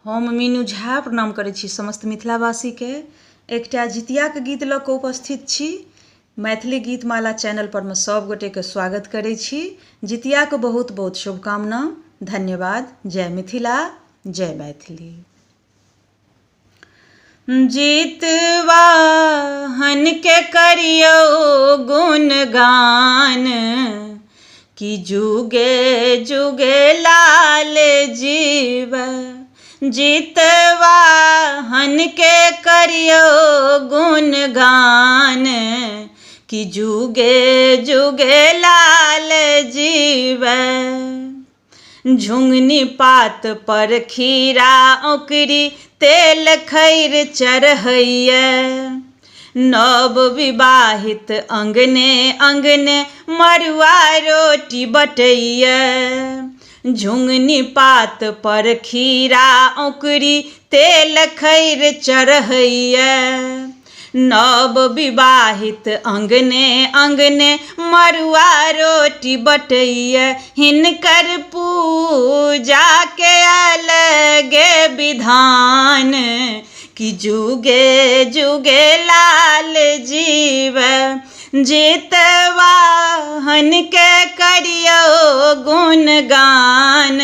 हम मीनू झा प्रणाम करै छी समस्त मिथिलावासीके। एकटा जितियाके गीत लऽ कऽ उपस्थित छी। मैथिली गीतमाला चैनल पर मे सब गोटेके स्वागत करै छी। जितियाके बहुत बहुत शुभकामना। धन्यवाद। जय मिथिला, जय मैथिली। जितवाहन के करियौ गुणगान, कि जुगे जुगे लाल जीव। जितवाहन के करियौ गुणगान, कि जुगे जुगे लाल जीव। झुङ्गनी पात पर खीरा औकरी तेल खैर चढ़ैया, नव विवाहित अङ्गने अङ्गने मड़ुआ रोटी बटैया। झुङ्गनी पात पर खीरा औकरी तेल खैर चढ़ैया, नव विवाहित अङ्गने अङ्गने मड़ुआ रोटी बटैया। हिनकर पूजा के अलगे विधान, कि जुगे जुगे लाल जीव। जितवाहन के करियौ गुणगान,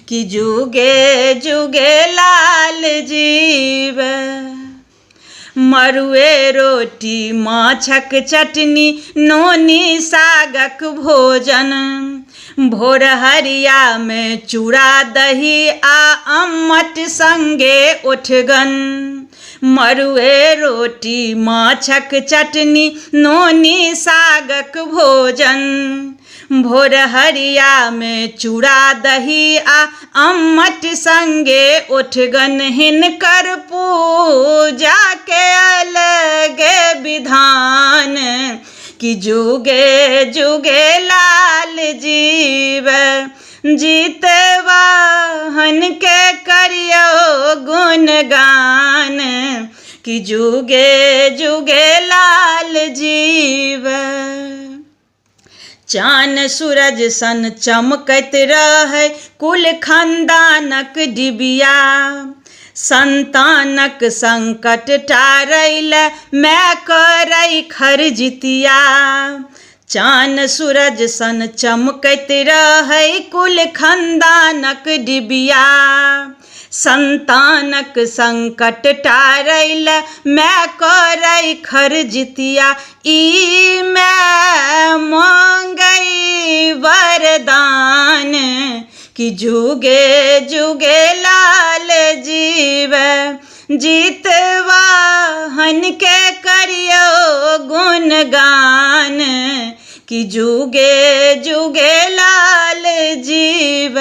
कि जुगे जुगे लाल जीव। मड़ुए रोटी माछक चटनी नोनी सागक भोजन, भोरहरिया मे चूड़ा दही आ अम्मट संगे ओठगन। मड़ुए रोटी माछक चटनी नोनी सागक भोजन, भोरहरिया मे चूड़ा दही आ अम्मट संगे ओठगन। हिनकर पूजा के अलगे विधान, कि जुगे जुगे लाल जीव। जितवाहन के करियौ गुणगान, कि जुगे जुगे लाल जीव। चान सूरज सन चमकैत रहै कुल खानदानक डिबिया, संतानक संकट टारैल माय करै खरजितिया। चान सूरज सन चमकैत रहै कुल खानदानक डिबिया, संतानक संकट टारैल माय करै खरजितिया। ई माय मांगै वरदान, कि जुगे जुगे लाल जीव। जितवाहन के करियौ गुणगान, कि जुगे जुगे लाल जीव।